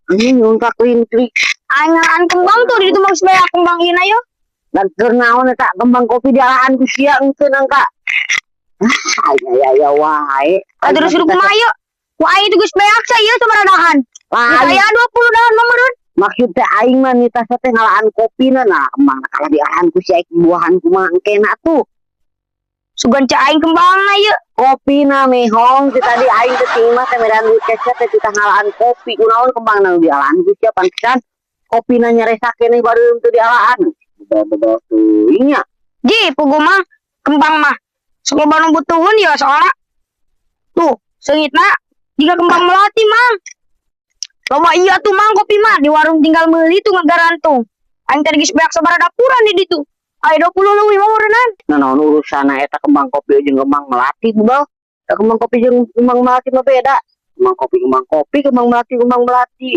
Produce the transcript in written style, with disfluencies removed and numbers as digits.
Anjing nyungkak lintrik. Aing ngalaan kembang tuh di ditu mah geus beak kembang ieu na yo. Dan keur naon eta kembang kopi dialaan ku sia engkeun angka. Ah, aya aya wae. Ah, terus hidup kumaha ieu? Ku aing itu geus beak sa ieu sabaraha dahan. Lain. Aya 20 dahan mah meureun. Maksud teh aing mah nita teh ngalaan kopina, nah kembang kalah dialaan ku sia, buahan kumaha engkena tuh. Sugan cek aing kembangna ieu. Kopina mehong ti tadi aing teh ti imah teh medan duit cash teh titah ngalaan kopi, kunaon kembangna nu dialaan ku sia, pantesan kopina nyaresa keneh bareum teu dialaan. Beda-beda teuing nya. Ji, puguh mah kembang mah. Sok loba nu butuheun ya soalna. Tuh, seungitna jiga kembang melati, Mang. Loba iya tuh, Mang, kopi mah di warung tinggal meuli tuh ngagarantung. Aing tadi geus beak sabaraha dapuran di ditu. Aya 20 leuwih mah meureunnan. Nah, naon urusanna eta kembang kopi jeung kembang melati, bebal? Da kembang kopi jeung kembang melati mah beda. Kembang kopi kembang kopi, kembang melati kembang melati.